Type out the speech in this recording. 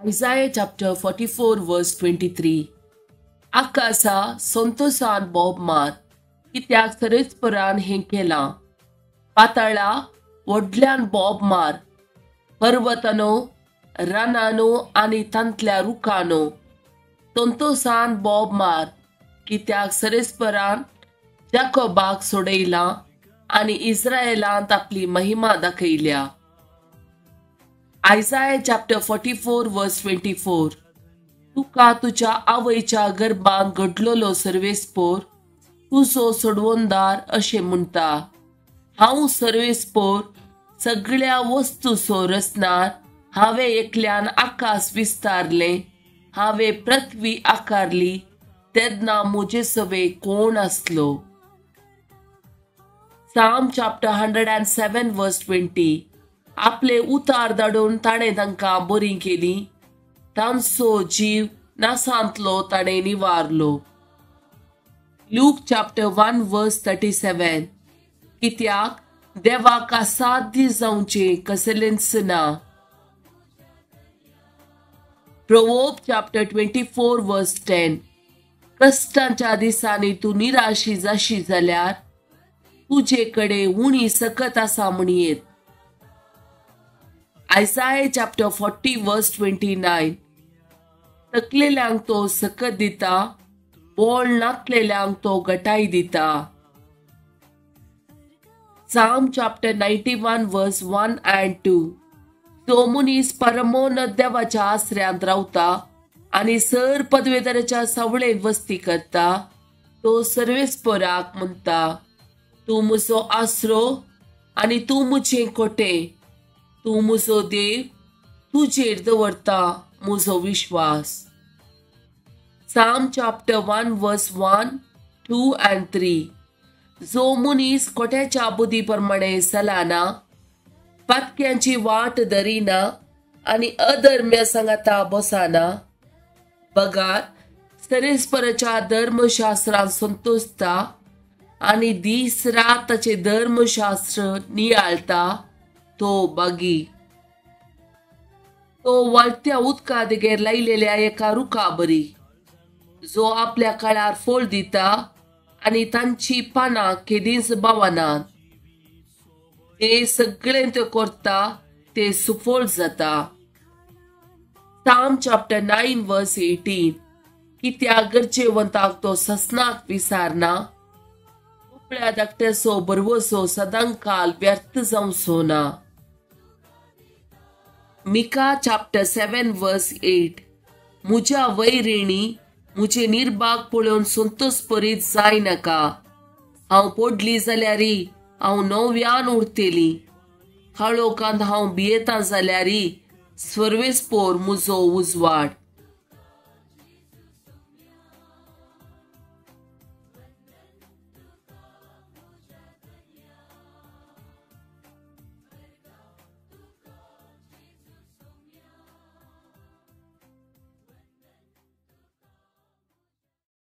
Isaiah chapter 44 verse 23. आकाशा संतोषान बोब मार, कित्याक सरेस्परान हें केलां. पाताळा व्हडल्यान बोब मार, पर्वतानो रानानो आनी तांतल्या रुखानो संतोषान बोब मार, कित्याक सरेस्परान जाकोबाक सोडयलां आनी इस्रायलांत आपली महिमा दाखयल्या. Isaiah chapter 44 verse 24. तुका तुज्या आवयच्या गर्भांत घडलेलो सर्वेस्पोर तुजो सोडवणदार अशें म्हणटा. हांव सर्वेस्पोर सगळ्या वस्तूचो रचणार. हांवें एकल्यान आकाश विस्तारलें, हांवें पृथ्वी आकारली, तेन्ना म्हजे सवे कोण आसलो. Psalm chapter 107 verse 20. आपले उतार धाडून ताणें तांकां बरी केली, तांचो जीव नासांतलो ताणें निवारलो. Luke chapter 1 verse 37. कित्याक देवाक असाध्य जावचें कसलेंच ना. Proverbs chapter 24 verse 10. कश्टांच्या दिसांनी तूं निराशी जाशी जाल्यार तुजे कडेन उणी सकत आसा म्हणयेत. Isaiah chapter 40 verse 29. तकलेल्यांक तो सकत दिता, बोळ नातलेल्यांक तो गटाय दिता. Psalm chapter 91 verse 1 and 2. तो मनीस परमोन देवाच्या आसऱ्यांत रावता आनी सर पदवेदाराच्या सावळेंत वस्ती करता. तो सर्वेस्पराक म्हणटा, तूं म्हजो आसरो आनी तूं म्हजें कोटें, तूं म्हजो देव, तुजेर दवरता म्हजो विश्वास. Psalm chapter 1 verse 1, 2 and 3. जो मनीस कोट्याच्या बुद्धी प्रमाणे चलना, पातक्यांची वाट धरिना आनी अधर्म्या सांगाता बसना, बगार सरेस्पराच्या धर्मशास्त्रान संतोषता आनी दीस रात ताचें धर्मशास्त्र नियाळटा, तो बागी. तो वाळत्या उदका देगेर लायलेल्या एका रुखा बरी, जो आपल्या काळार फळ दिता आनी तांची पानां केदींच बावनात. ते सगळें ते करता ते सुफळ जाता. Psalm chapter 9 verse 18. कित्याक गरजेवंताक तो ससनाक विसारना, दुबळ्या धाकट्याचो भरवसो सदांकाल व्यर्थ जावचो ना. Mika chapter 7 verse 8. म्हज्या वैरिणी म्हजे निर्भाग पळोवन संतोष परीत जायनाका. हांव पडली जाल्यार हांव नव्यान उरतली, काळोखांत हांव भियेता जाल्यार सर्वेस्पोर म्हजो उजवाड.